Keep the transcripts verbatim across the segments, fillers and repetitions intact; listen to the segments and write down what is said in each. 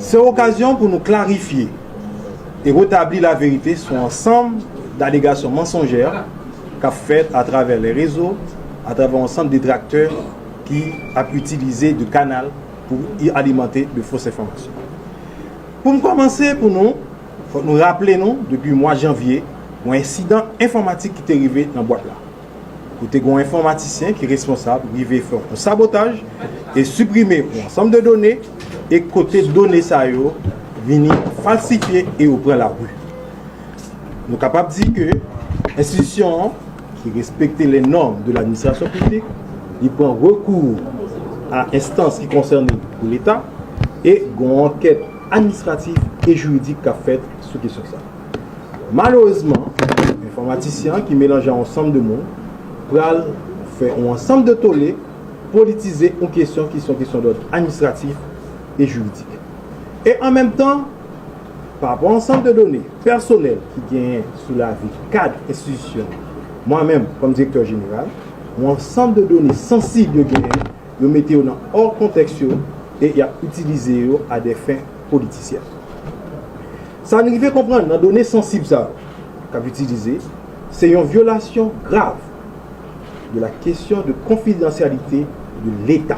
Se okazyon pou nou klarifye e retabli laverite sou ansanm dalegasyon mansonjè k ap fèt atravè lè rezo, atravè yon ansanm detraktè ki ap itilize de kanal pou y alimante de fos enfòmasyon. Pou m kòmanse, pou nou, fòk nou raple nou, depi mwa janvye, yon ensidan enfòmatik ki te rive nan bwat la. Kote gen yon enfòmatisyen ki responsab rive fè yon sabotaj e siprime yon ansanm de done, e kote done sa yo vini falsifye e yo pran lari. Nou kapab di ke enstitisyon an, ki respekte les normes de l'administration publique, li pran rekou a enstans ki konsène pou Leta, e gen yon ankèt administratif e jiridik k ap fèt sou kesyon sa. Malerezman, enfòmatisyen an ki melanje a yon ansanm de moun pral fè yon ansanm de tole, politize yon kesyon ki se yon kesyon dòd administratif e jiridik. E an menm tan, pa rapò a ansanm de done pèsonèl ki genyen sou lavi kad enstitisyon, mwen menm, kòm direktè jeneral, yon ansanm de done sansib yo genyen, yo mete yo nan hors contexte yo e y ap itilize yo a des fins politiciennes. Sa n rive konprann nan done sansib sa yo k ap itilize, se yon vyolasyon grav de la question de confidentialité de Leta.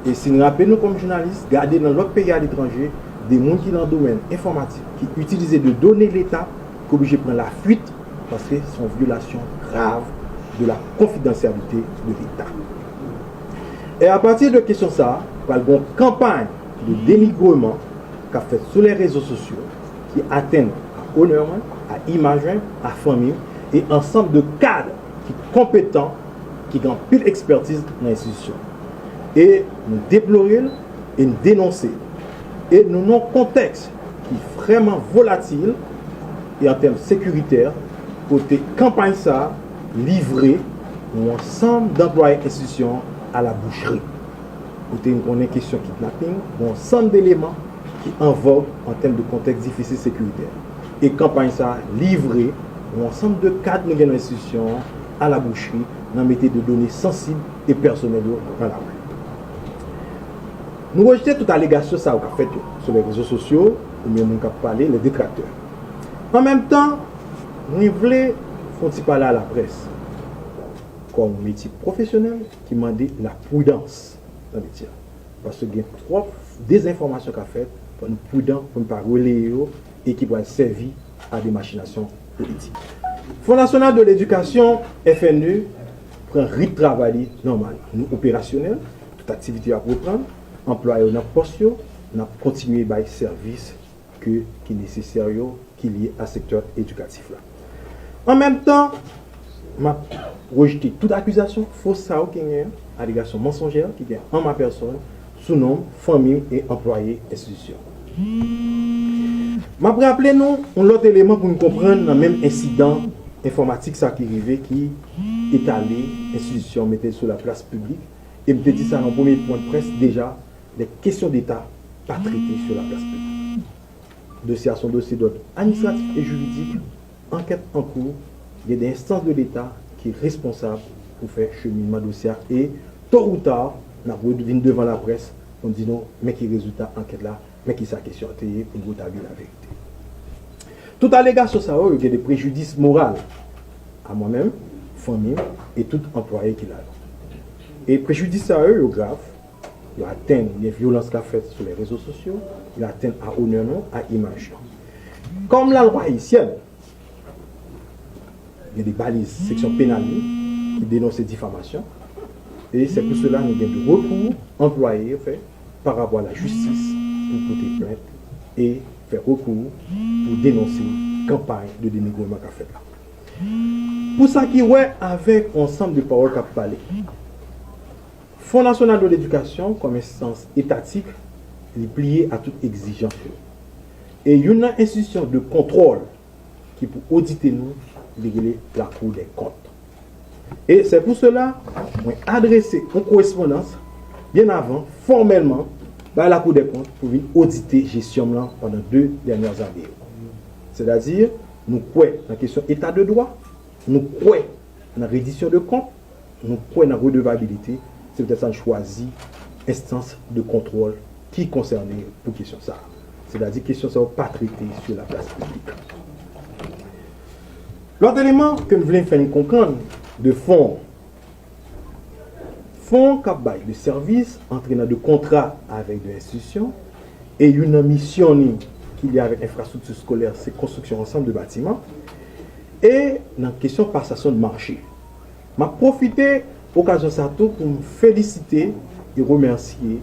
E si n raple nou kòm jounalis, gade nan lòt peyi aletranje, de moun ki nan domèn enfòmatik, ki itilize de done Leta, ki oblije pran lafuit, paske se yon vyolasyon grav de la confidentialité de Leta. E apati de kesyon sa a, pral gen yon kanpay de denigreman k ap fèt sou lè rezo sosyo, ki atenn a onè mwen, a imaj mwen, a fanmi m, e ansanm de kad ki konpetan, ki gen anpil ekspètiz nan enstitisyon. E nou deplore l, e n denonse l. E nou nan yon kontèks ki vrèman volatil, e an tèm sekiritè, kote kanpay sa a livre yon ansanm d anplwaye enstitisyon an a la bouchri. Kote n konnen kesyon kidnaping, gen yon ansanm d eleman ki an vòg an tèm de kontèks difisil sekiritè. E kanpay sa a livre yon ansanm de kad nou gen nan enstitisyon an a la bouchri, nan mete de done sansib e pèsonèl yo nan lari. Nou rejte tout alegasyon sa yo k ap fèt yo sou lè rezo sosyo, oubyen moun k ap pale, lè detraktè. An menm tan, mwen vle fè yon ti pale a laprès, kòm yon metye pwofesyonèl ki mande lapridans nan metye a. Paske gen twòp dezenfòmasyon k ap fèt, fò nou pridan pou n pa releye yo e ki pral sèvi a de machinasyon politik. Fon Nasyonal de Ledikasyon, F N E, pran rit travay li nòmal. Nou operasyonèl, tout aktivite yo ap reprann, anplwaye yo nan pòs yo, n ap kontinye bay sèvis ke, ki nesesè yo, ki lye a sektè edikatif la. An menm tan, m ap rejte tout akizasyon fos sa yo ki gen, alegasyon mansonjè ki gen an ma pèsòn, sou non m, fanmi m e anplwaye enstitisyon. M ap raple nou yon lòt eleman pou n konprann nan menm ensidan enfòmatik sa ki rive, ki etale enstitisyon, mete l sou laplas piblik, e m te di sa nan premye pwen près deja, lè kesyon deta pa trete sou laplas piblik. Dosye a se yon dosye dòd administratif e jiridik, ankèt an kou, gen de enstans de Leta ki responsab pou fè cheminman dosye a, e to ou ta, n ap vin devan laprès pou n di nou men ki rezilta ankèt la, men ki sa kesyon an te ye, pou n retabli laverite. Tout alegasyon sa yo, yo gen de prejidis moral a mwen menm, fanmi m e tout anplwaye ki la yo. E prejidis sa yo, yo grav, yo atenn, gen vyolans k ap fèt sou lè rezo sosyo, yo atenn a onè nou, a imaj nou. Kòm lalwa ayisyèn, gen de baliz seksyon penal li ki denonse difamasyon, e se pou sela nou gen de rekou anplwaye yo fè pa rapò a lajistis pou pote plent e fè rekou pou denonse kanpay de denigreman k ap fèt la. Pou sa ki wè avèk yon ansanm de pawòl k ap pale, Fon Nasyonal de Ledikasyon, kòm enstans etatik, li pliye a tout egzijans yo. E youn nan enstitisyon de kontwòl ki pou odite nou, li rele Lakou dè Kont. E se pou sela, mwen adrese yon korespondans, byen avan, fòmèlman, bay Lakou dè Kont pou vin odite jesyon m lan pandan de dènyè ane yo. Sètadi, nou kwè nan kesyon eta de dwa, nou kwè nan redisyon de kont, nou kwè nan redevabilite, se poutèt sa n chwazi enstans de kontwòl ki konsène pou kesyon sa a. Sètadi kesyon sa yo pa trete sou laplas piblik. Lòt eleman ke m vle fè n konprann de fon, fon k ap bay de sèvis antre nan de kontra avèk de enstitisyon, e youn nan misyon li ki lye avèk enfrastrikti eskolè se konstriksyon ansanm de batiman, e nan kesyon pasasyon de mache. M ap pwofite okazyon sa tou pou m felisite e remèsye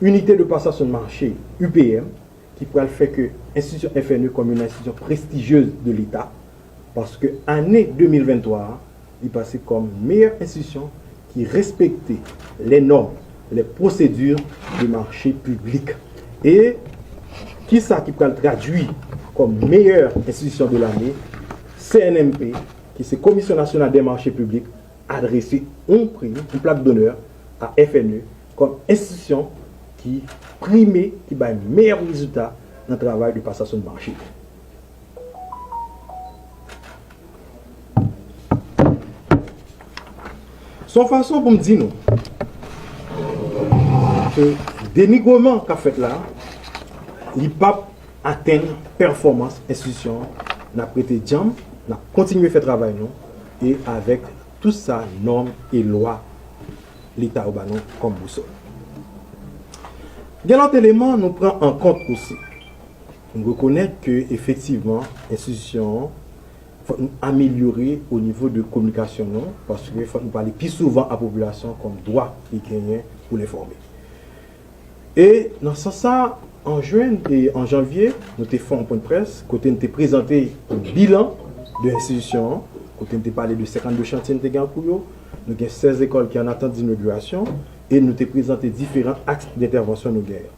Unité de Passation de Marché, U P M, ki pral fè ke enstitisyon F N E kòm youn nan enstitisyon prestijyez de Leta, paske ane de mil venntwa a, li pase kòm meyè enstitisyon ki respekte les normes, les procédures de marché public. E kisa ki pral tradui kòm meyè enstitisyon de lane? C N M P, ki se Commission Nationale des Marchés Publics, adrese yon pri, yon plak donè a F N E kòm enstitisyon ki prime, ki bay meyè rezilta nan travay de pasasyon de mache. Se yon fason pou m di nou ke denigreman k ap fèt la, li p ap atenn pèfòmans enstitisyon an. N ap rete djanm, n ap kontinye fè travay nou, e avèk tout sa nòm e lwa Leta yo ba nou kòm bousòl. Gen lòt eleman nou pran an kont osi. Nou rekonèt ke efektivman, enstitisyon an, fòk nou amelyore o nivo de kominikasyon nou, paske fòk nou pale pi souvan a popilasyon kòm dwa li genyen pou l enfòme. E nan sans sa, an jen e an janvye, nou te fè yon pwen de près kote n te prezante yon bilan de enstitisyon an, kote n te pale de senkannde chantye n te gen an kou yo, nou gen sèz lekòl ki an atant dinogirasyon, e nou te prezante diferan aks dentèvansyon nou genyen.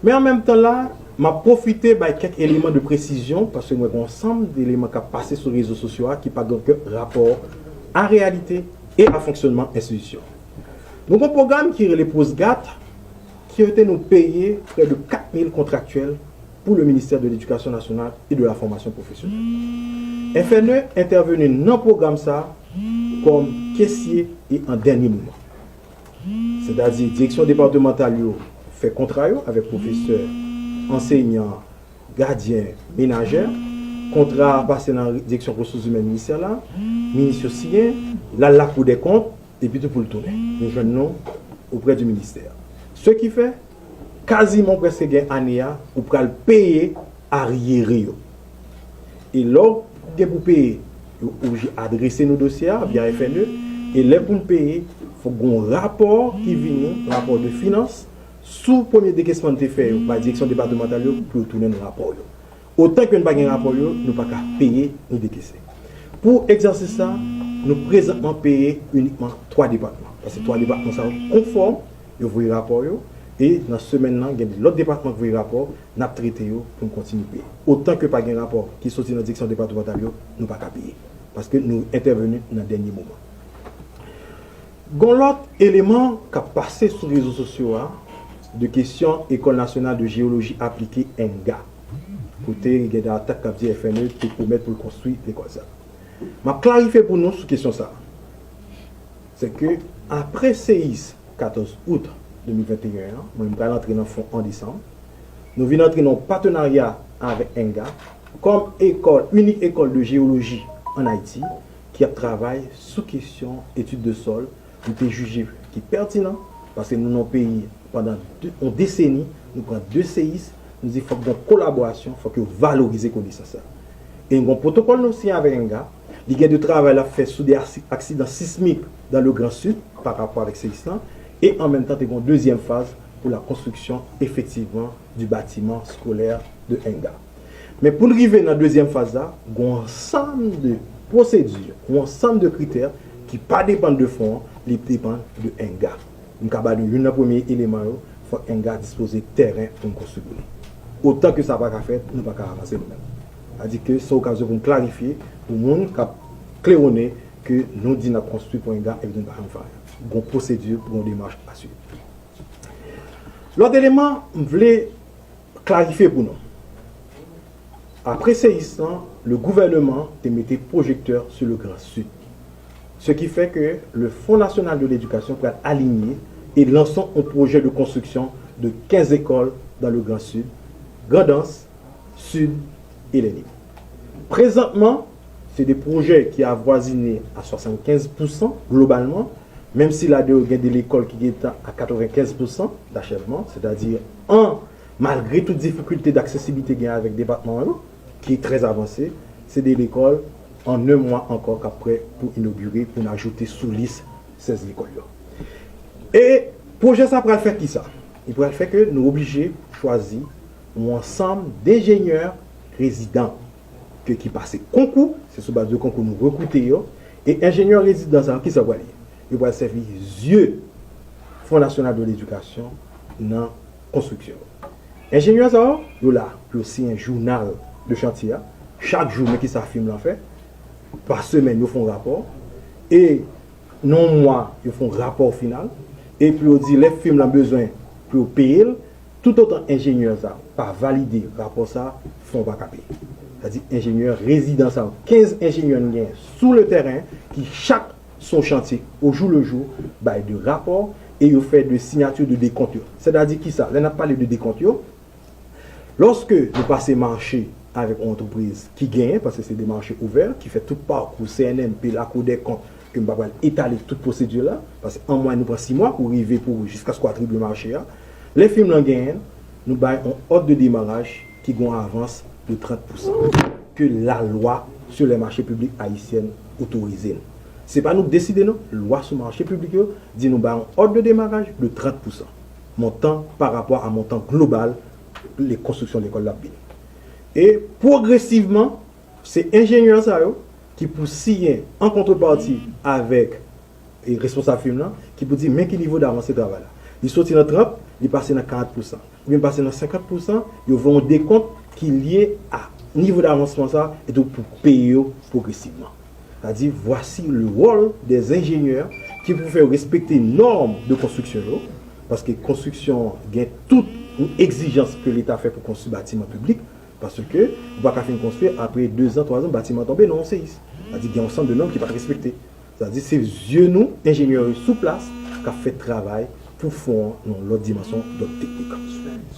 Men an menm tan la, m ap pwofite bay kèk eleman de presizyon, paske mwen gen yon ansanm de eleman k ap pase sou rezo sosyo a ki pa gen okenn rapò a reyalite e a fonksyònman enstitisyon. Nou gen yon pwogram ki rele PROSGAT, ki kote nou peye prè de kat mil kontraktyèl pou le ministère de l'Éducation nationale et de la formation professionnelle. F N E entèveni nan pwogram sa a kòm kesye e an dènye moman. Sètadi, direksyon depatmantal yo fè kontra yo avèk pwofesè, ansenyan, gadyen, menajè. Kontra a pase nan direksyon resous imèn ministè la, minis yo siyen, l al Lakoudèkont, epi tou pou l tounen. Nou jwenn nou oprè di ministè. Se ki fè, kaziman w prèske gen ane a, ou pral peye aryere yo. E lè w gen pou peye, yo oblije adrese nou dosye a via F N E. E lè pou n peye, fòk gen yon rapò ki vini, rapò de finans, sou premye dekesman n te fè yo bay direksyon depatmantal yo pou yo tounen n rapò yo. Otan ke n pa gen rapò yo, nou pa ka peye ni dekese. Pou egzèsis sa, nou prezantman peye inikman twa depatman. Paske twa depatman sa yo konfòm, yo voye rapò yo, e nan semèn nan, gen de lòt depatman ki voye rapò, n ap trete yo pou n kontinye peye. Otan ke pa gen rapò ki soti nan direksyon depatmantal yo, nou pa ka peye. Paske nou entèveni nan dènye moman. Gon lòt eleman k ap pase sou rezo sosyo a, de kesyon École Nationale de Géologie Appliquée, ENGA, kote gen de atak k ap di F N E te pwomèt pou l konstwi lekòl sa. M ap klarifye pou nou sou kesyon sa. Se ke apre seyis katòz out de mil venteyen an, mwen m pral antre nan fon an desanm, nou vin antre nan yon patenarya avèk ENGA kòm ekòl, inik ekòl de jeyoloji ann Ayiti ki ap travay sou kesyon etid de sòl. Nou te jije ki pètinan, paske nou nan yon peyi pandan de, yon deseni, nou pran de seyis, nou di fòk gen kolaborasyon, fòk yo valorize konesans sa. E gen yon pwotokòl nou siyen avèk ENGA, li gen de travay l ap fè sou de asi-, aksidan sismik dans le Grand Sud pa rapò avèk seyis lan, e an menm tan te gen yon dezyèm faz pou la konstriksyon efektivman du bâtiment scolaire de ENGA. Men pou n rive nan dezyèm faz la, gen yon ansanm de pwosedi, yon ansanm de kritè ki pa depann de fon an, li depann de ENGA. M ka ba nou youn nan premye eleman yo, fòk ENGA dispoze tèren pou n konstwi pou li. Otan ke sa pa ka fèt, nou pa ka avanse nou menm. Sa di ke se okazyon pou n klarifye, pou moun k ap klewonnen ke nou di n ap konstwi pou ENGA epi nou pa janm fè anyen. Gon pwosedi, gon demach a swiv. Lòt eleman, m vle klarifye pou nou. Apre seyis lan, le gouvèneman te mete pwojektè sou le Grand Sud. Se ki fè ke le Fonds National de l'Éducation pral alinye e lanse yon pwojè de konstriksyon de quinze écoles dans le Grand Sud, Grandans, Sud et les Niveaux. Présentement, c'est des projets qui avoisinent à soixante-quinze pour cent globalement, menm si ladan yo gen de lekòl ki gentan a quatre-vingt-quinze pour cent d'achèvement, c'est-à-dire an, malgre tout difikilte d'accessibilité gen avèk depatman yo, ki trè avanse, se de lekòl an un mwa ankò k ap prè pou inogire, pou n ajoute sou lis sèz lekòl yo. E pwojè sa pral fè kisa? Li pral fè ke nou oblije chwazi yon ansanm denjenyè rezidan ke ki pase konkou, se sou baz de konkou nou rekrite yo, e enjenyè rezidan sa yo, kisa pral ye? Yo pral sèvi zye Fon Nasyonal de Ledikasyon nan konstriksyon yo. Enjenyè sa yo, yo la pou yo siyen jounal de chantye a. Chak jou, men kisa fim lan fè. Pa semèn, yo fè yon rapò. E nan yon mwa, yo fè yon rapò final. E pou yo di lè fim lan bezwen pou yo peye l, toutotan enjenyè sa pa valide rapò sa, fon pa ka peye. Sa di enjenyè rezidan sa yo, kenz enjenyè n genyen sou le tèren ki chak sou chantye au jour le jour, bay de rapò e yo fè de sinyati de dekont yo. Sètadi kisa? Lè n ap pale de dekont yo, lòske nou pase mache avèk yon antrepriz ki genyen, paske se de mache ouvè, ki fè tout pakou C N M P, Lakou dè kont, ke m pa pral etale tout pwosedi la, paske an mwayèn nou pran sis mwa pou rive pou jiskaske w atribye mache a. Lè fim lan genyen, nou bay yon òd de demaraj ki gen yon avans de trant pousan ke lalwa sou lè mache piblik ayisyèn otorize n. Se pa nou k deside non, lwa sou mache piblik yo di nou bay yon òd de demaraj de trant pousan montan pa rapò a montan global le konstriksyon lekòl la ap vini. E pwogresivman, se enjenyè sa yo ki pou siyen an kontrepati avèk e responsab fim lan ki pou di men ki nivo davanse travay la. Li soti nan trant, li pase nan karant pousan. Oubyen pase nan senkant pousan, yo voye yon dekont ki lye a nivo davansman sa, e tou pou peye yo pwogresivman. Sa di, voici le rôle des ingénieurs ki pou fè yo respekte nòm de konstriksyon yo, paske konstriksyon gen tout yon egzijans ke Leta fè pou konstwi batiman piblik, paske ou pa ka fin konstwi apre de zan, twa zan, batiman tonbe nan yon seyis. Sa di, gen yon sann de nòm ki pa t respekte. Sa di, se zye nou, enjenyè yo sou plas, k ap fè travay pou fon an nan yon lòt dimansyon, dòt teknik.